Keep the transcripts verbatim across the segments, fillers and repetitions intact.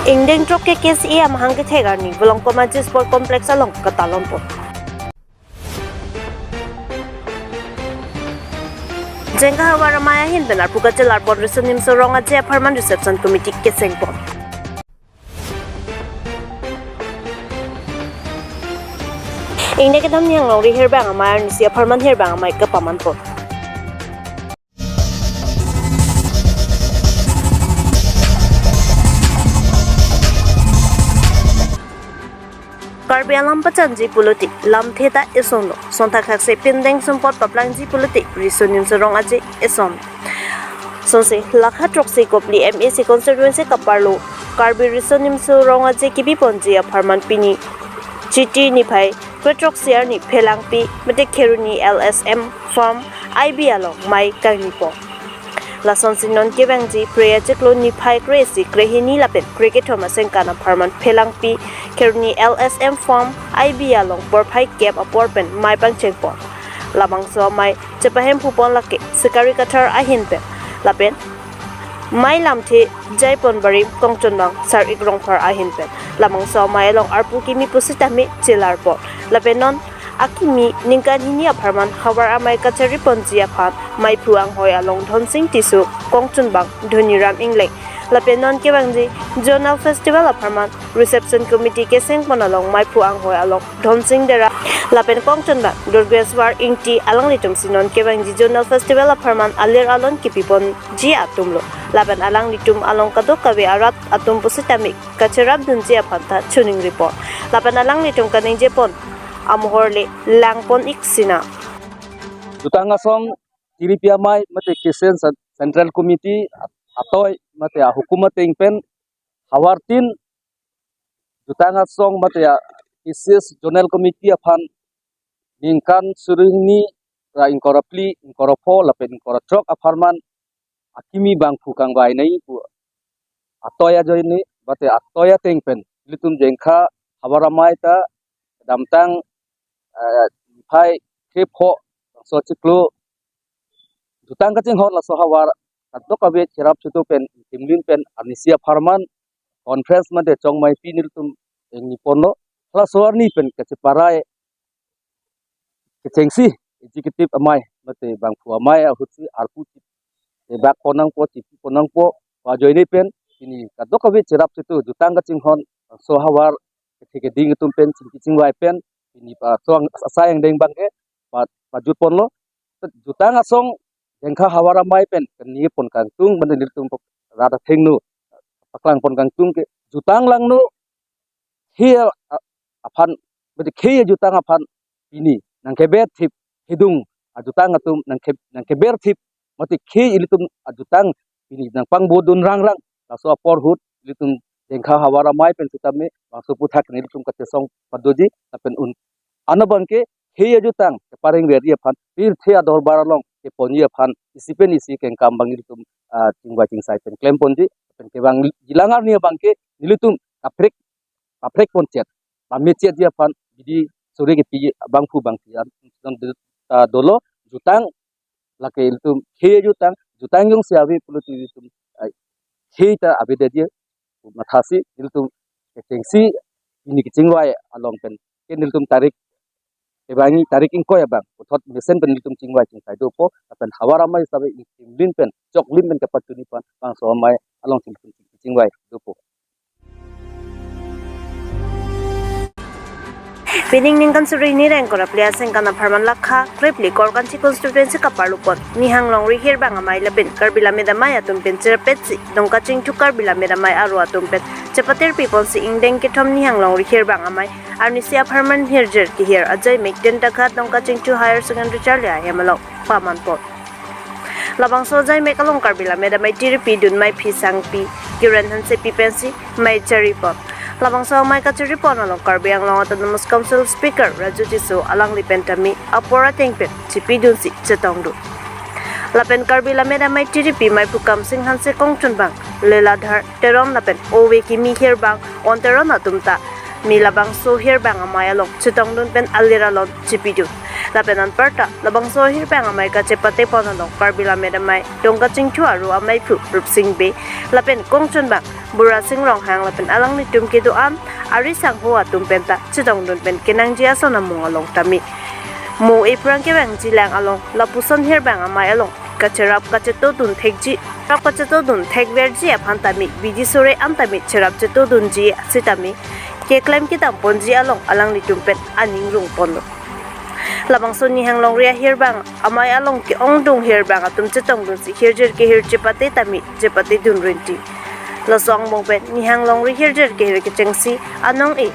Ingdeng throk ke K C A amahang kethek arni Volongkom Aji Sport Complex along katalonpo. Jengka havar amei ahin pen arpu kachelar apor Riso Nimso Rong Aje apharman Reception Committee kesengpon. Ingdeng kedam Nihang Longri hirbang amei arnisi apharman hirbang amei kapamanpon. Karbi alam pachanji pulote lamthe ta esonlo. Sonthak thaksi pindeng sumpot paplangji pulote Riso Nimso Rong Aje eson. Sonsi lakha throksi kopili M A C constituency kaparlo Karbi Riso Nimso Rong Aje kebiponji apharman pini Chiti niphai kre throksi arni Phelangpi mate Kheroni L S M farm I B along mei kangnipo. Lasonsi non kevangji Phre achiklo niphai kre-isi, krehini lapen krekethom asengkan apharman Phelangpi Kheroni L S M farm I B along porphai kep apor pen mei pangchengpon. Labangso amei chepahemphupon lake Sikari Kathar ahin pen lapen mei lamthe jaipon barim Kongchonbang Sar-ik Rongphar ahin pen. Labangso amei along arpu kimi pusitame chelarpon. Lapen non akimi ningkan hini apharman havar amei kachariponji aphan meiphu anghoi along Dhonsing Tisso, Kongchonbang Dhoniram Engleng, lapen non kevangji Zonal Festival apharman Reception Committee kesengpon along meiphu anghoi along Dhonsing Dera lapen Kongchonbang Durgeswar Ingti alanglitumsi non kevangji Zonal Festival apharman alir alon kepiponji atumlo. Lapen alanglitum along kadokave arat atum pusitame kacherapdunji aphan ta choningripon. Lapen alanglitum kaningjepon amohor le langpon-ik sinang. Jutang asong tiripi amei mate Christian Cen-, Central Committee atoi mate ahukum ateng pen havartin jutang asong mate a K C S Zonal Committee aphan ningkan suri hini ra ingkoi ra phli, ingkoi ra pho lapen ingkoi ra throk apharman akimi bangphu kangvai nangji pu atoi ajoine mate atoi ateng pen ilitum Jengka havar amei ta damtang, eh, niphai kre pho, bangso achiklo jutang kachinghon laso havar kadokave cherap chitu pen timlin pen arnisi apharman conference mate chongmeipi nelitum ingniponlo. Laso arni pen kacheparai kechengsi executive amei mate bangphu amei ahutsi arpu chebakpon nangpo, chepiponpo ajoine pen pini kadokave cherap chitu jutang kachinghon laso havar kethe keding atum pen chingki chingvai pen pini pa chong asai angdeng abangke pa, pajutponlo. Jutang asong Jengka havar amei pen kenipon kangtung mate nelitum rat athengno paklangpon kangtung ke jutang langno khei a-, aphan mate khei ajutang aphan pini nangkeberthip, hidung ajutang atum nangke-, nangkeberthip mate khei ilitum ajutang pini nangpangbodun rangrang. Laso apor ahut ilitum Jengka havar amei pen sitame bangso aphuthak nelitum kachesong padoji lapen un ano abangke khei ajutang kepareng verji aphan pirthe adorbar along keponji aphan isi pen isi kengkam abang ilitum, ah, chingvai chingsai pen klemponji lapen kevangji lang arni abangke nelitum kaprek, kaprek ponchet, pamechetji aphan bidi suri kepi bangphu bangphi an, ah, dolo. Jutang lake ilitum khei ajutang, jutang jongsi ave pulote ilitum, ah, khei ta avedetji mathasi ilitum kechengsi pini kechingvai along pen ke nelitum tarik kevangji tarik ingkoi abang puthot mesen pen nelitum chingvai chingsai dopo lapen havar amei sitame ingtimlin pen choklim pen kepachuni aphan bangso amei along chingvai dopo. Pining ningkan suri hini ra ingkoi ra phli asengkan apharman lakha kre phli Korkanthi constituency kaparlopon Nihang Longri hirbang amei lapen Karbi Lammet Amei atum pen cherapetsi Dongkachingthu Karbi Lammet Amei aro atum pen chepatirpiponsi ingdeng kethom Nihang Longri hirbang amei arnisi apharman hirjir kehir ajaimek Tentaghat Dongkachingthu Higher Secondary Charli ahem along pamanpon. Labangso ajaimek along Karbi Lammet Amei tiripidun meiphi sangpi Kiren Hansepi pensi mei charipon. Labangso amei kacharipon along Karbi Anglong Autonomous Council Speaker Raju Tisso alangli pen tame apor ateng pen chepidunsi chetongdun. Lapen Karbi Lammet Amei tiripi meiphu Kamsing Hanse, Kongchonbang Leladhar Teron lapen ove kimi hirbang on Teron atum ta mi labangso hirbang amei along chetongdun pen alir alon chepidun. Lapen anparta labangso ahirbang amei kachepate pon along Karbi Lammet Amei Dongkachingthu Aro Ameiphu Rupsing Bey lapen kongchunbang Burasing Ronghang lapen alanglitum kedo-an ari sangho atum penta chetongdun pen kenangji ason amung along tame mo ephrang kevangji lang along lapuson hirbang amei along kacherap kachetodun thekji, rap kachetodun thekverji aphan tame bidi sore an tame cherap chetodunji sitame keklem kedam ponji along alanglitum pen aning rung ponlo. Labangso Nihang Longri ahirbang amei along ke-ongdung hirbang atum chetongdunsi hirjir kehir chepate tame chepatedun rinti. Laso angbong pen Nihang Longri hirjir kehir kechengsi anong-e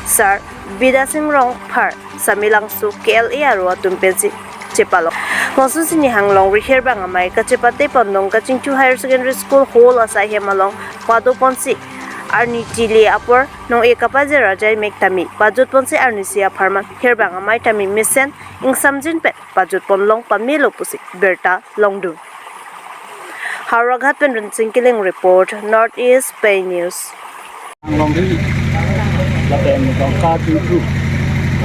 Sar Bidasing Rongphar Samelangso K L A aro atum pensi chepalok. Lasosi Nihang Longri hirbang amei kachepate pon Dongkachingthu Higher Secondary School Hall asai hem along pado ponsi arni tili apor nong-e kapajir ajai mek tame pajut ponsi arnisi apharman hirbang amei tame mesen ingsamjin pen pajut ponlong pamelo pusi birta longdun. Howraghat pen Rinsing Killing report, North East Pei News. Longri, lapen Dongkachingthu,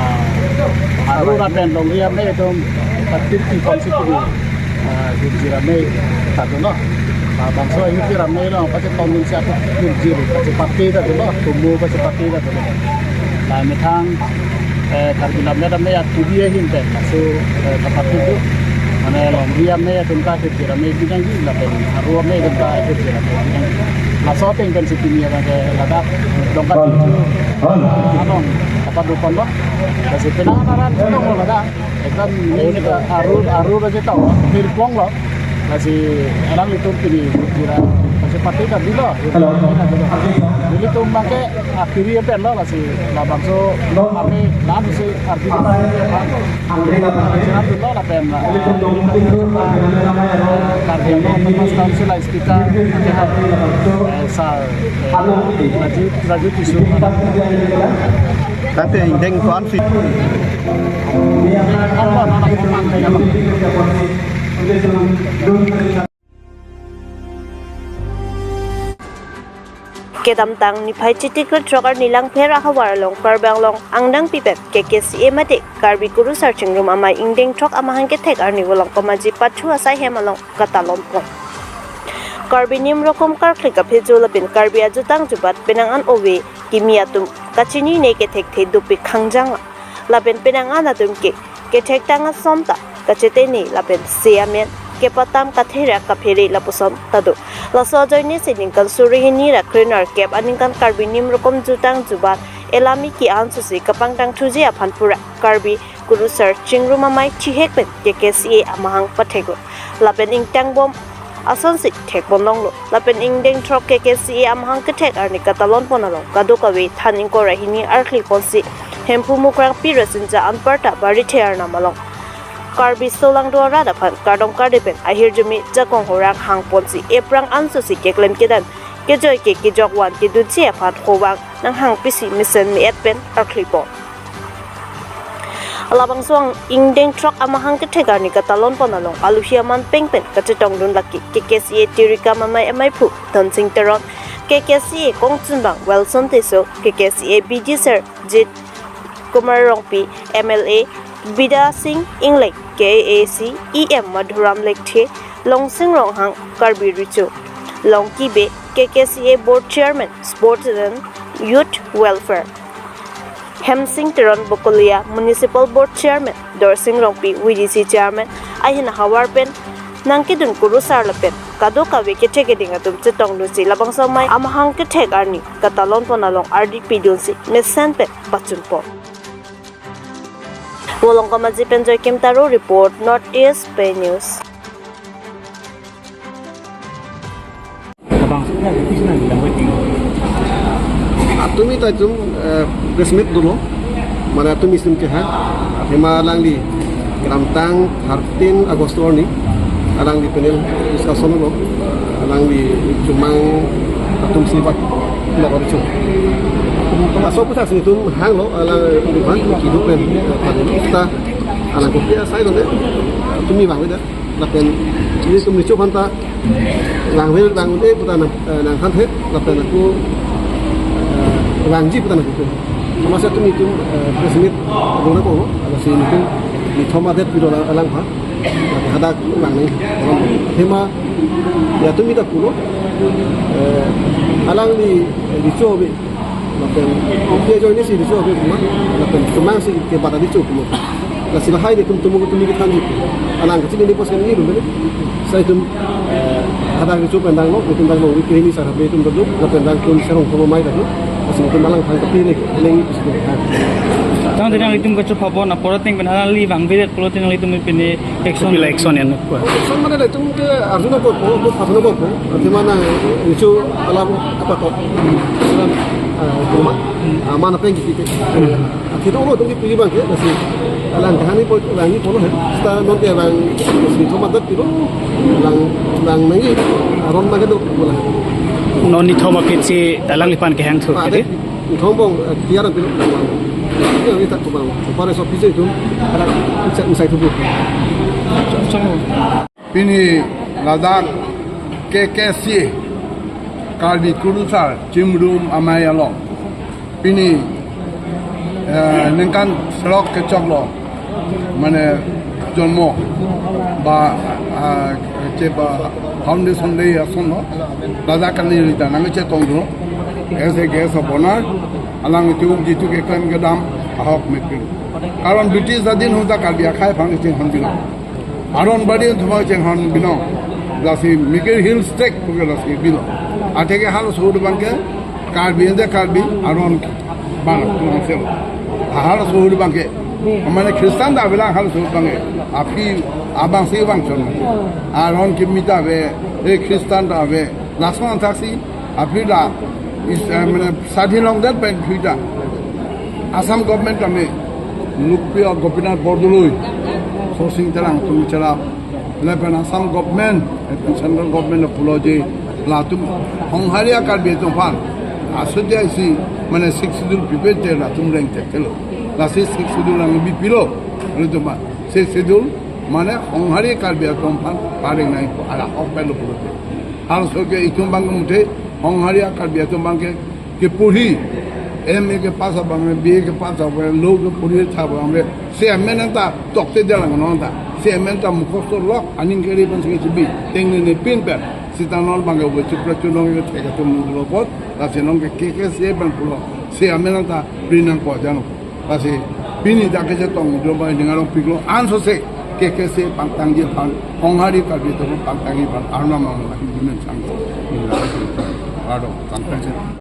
ah, Aro lapen Longri amei atum, patit pi ponsi pini, ah, hirjir amei ta dono. Ah, bangso hirjir amei along pachetongdunsi atum hirjir, pachepate ta dono, tumu pachepate ta dono. Nah, methang, eh, Karbi Lammet Amei atudi ahin pen, laso, eh, kapathu tu, mane Longri amei atum ta hirjir amei binangji, lapen Aro amei atum ta hirjir amei binangji. Laso ateng pensi pini abang ke ladak Dongkachingthu, ah, along kapado ponlo. Lasi penang aran chetonglo ladak. Ekdom ini kita Aro, Aro aja tahu, hirklonglo. Lasi alanglitum pini hirjir, pachepate ta dolo. Hello. Ilitum abang ke akhiri pen lo, lasi labangso amei lapusi ardi. Sinan dolo lapen, ah, Karbi Anglong Autonomous Council a speaker, eh, Sar, eh, Raju, Raju Tisso. Tangte ingdeng ko-an si. Kedamtang niphai chiti krethrok arni Langpher ahavar along Karbi Anglong angdengpi pen K K C A mate Karbi Kurusar Chingrum Amei ingdeng throk amahang kethek arni Volongkom Aji pathu asai hem along katalon pon. Karbi Nim Rokom Karkli Kaphejo lapen Karbi ajutang jubat penang an ove kimi atum kachinine kethekthe dopik khangjang, lapen penang an atum ke kethektang ason ta kachetene lapen se amen kepatam katherak kaphere lapuson ta do. Laso ajoine si ningkan suri hini ra krenerkep aningkan Karbi Nim Rokom Jutang Jubat Elami ki ansusi kapangtangthuji aphan pura Karbi Kurusar Chingrum Amei chihek pen K K C A amahang patheklo. Lapen ingtangbom asonsi thekpon longlo. Lapen ingdeng throk K K C A amahang kethek arni katalon pon along kadokave than ingkoi ra hini arkli ponsi Hemphu Mukrang Pi Rasinja anparta Barithe arnam along Karbi solangdo arat aphan kardom kardi pen ahirjume jakong horang hang ponsi ephrang ansusi keklem kedam kejoi ke kejok van kedunji aphan hovang nanghang pisi mesen me-et pen arkli pon. Labangso ingdeng throk amahang kethek arni katalon pon along aluhi aman peng pen kachetongdun lake K K C A Tirika Amei Ameiphu Dhonsing Teron, K K C A kongchunbang Wilson Tisso, K K C A B G Sir Jit Kumar Rongpi, M L A Bidasing Engleng, K A A C E M Madhuram Lekthe, Longsing Ronghang, Karbi Recho Longki Bey, K K C A Board Chairman, Sports and Youth Welfare Hemsing Teron Bokolia, Municipal Board Chairman Dorsing Rongpi, V D C Chairman ahin ahavar pen nangkedun kurusar lapen kadokave kethek keding atum chetongdunsi labangso amei amahang kethek arni katalon pon along ardi pidunsi mesen pen pachun pon. Volongkom Aji pen Joykim Taro report, North East Pei News. Abang sudah di sini bilang wedding. Atumi ta itum, eh, press meet dolo. Mane atumi itum keha. Hema alangli kedamtang thirteen August arni alangli panel discussion lo. Alangli chomang atum sibat lo kori chu. Laso puthak si itum hanglo, alang itum hang, kiduk pen, eh, panel ta alang kopi asai lo de. Atumi bang de. Lapen ilitum recho aphan ta vangve vang-un-e pu ta nang, eh, nangthanthe, lapen ako, eh, vangji pu ta nangkok. Amatsi atumi itum, eh, press meet dona ko, lasi itum Nithom adet pilo alang, alang ha. Hadak nang ni. Athema, ya tumi ta pulo. Eh, alangli, eh, recho ave. Lapen, dia join si recho ave kuma. Lapen, kemang si ke bata recho kuma. Lasi lahai de tum tum tumi kethan ji. Alang kecil ini pas kan ni rumah ni. Sai tum, eh, hadak recho pen danglo, tum danglo, wiki ini sarap tum danglo, lapen dang tum serong tum mai danglo. Lasi tum alang thang tapi ni, leng. Tang tinang itum kachophabon apor ateng pen alangli vangvedet pulote nanglitum pine action. Kopilo action ya, no? Action mane la itum ke arjuna po po, po phabona po po. Athema nang recho alam apa to? Alam, ah, rumah. Ah, mana peng gitu. Athe dolo itum ke pili abang ke, lasi alang kahani po, alang ni pulo he. Seta non ke alang si nithom adet pilo, alang, alang nangji aron nang kedo pulo. Non nithom aphi si alangliphan kehang thu, Ah, gitu? Nithom bong, eh, tiar ang pilo. Ya, ini tak kubang. Para so pisi itu, ada usai, usai tubuh. Pini ladak K K C, Karbi Kurusar Chimrum Amei along. Pini, eh, ningkan serok kechoklo. Mane jonmo ba, ah, che ba foundation day asonlo. Ladak kali rita nangchetongdunlo. As a guest of honor, alangtum jitu keklem kedam ahok mepin. Karon British adin ahut ta Karbi akhei aphan kachinghon binong. Aron bari atum aphan chinghon binong. Lasi Mikir Hills Tract puke lasi binong. Athe ke halaso ahut abang ke Karbi ende Karbi aron bang tum sel. Halaso ahut abang ke. Mane Christian ta avelang halaso ahut abang ke. Aphi abang si vangchot. Aron kimi ta ave, eh, Christian ta ave. Lason thaksi aphi la is, eh, mane sadhin longdet pen aphi ta Assam government kami, Lokpriya Gopinath Bordoloi, Sorsing Terang atum chelap, lapen Assam government, lapen central government pulo je, latum Honghari a-Karbi atum aphan, asodi isi, mane Sixth Schedule pipe te latum rengthekthe lo. Lasi Sixth Schedule nangpipilo, latum aphan. Sixth Schedule, mane Honghari Karbi atum aphan pareng nangpo, hala ahok pelo pulote. Halaso ke itum abang muthe, Honghari a-Karbi atum abang ke, keporhi, M A kepass abang, B A kepass abang, law keporhi tha abang, se amen ta tokte delang non ta, se amen ta mukhosto lok, aning keri pen si kebi, tengnene pin pen, seta non abang ke ove chupra chunong ke thek atum lo apot, lasi non ke K K C pen pulo, se amen ta pri nangpo jano. Lasi pini dak kechetongdun abang ning arong piklo, ansose K K C pangtangji aphan, Honghari Karbi atum pangtangji aphan, arnam ang lagi dimen sangko. Ning arong piklo. Ado, tangtang.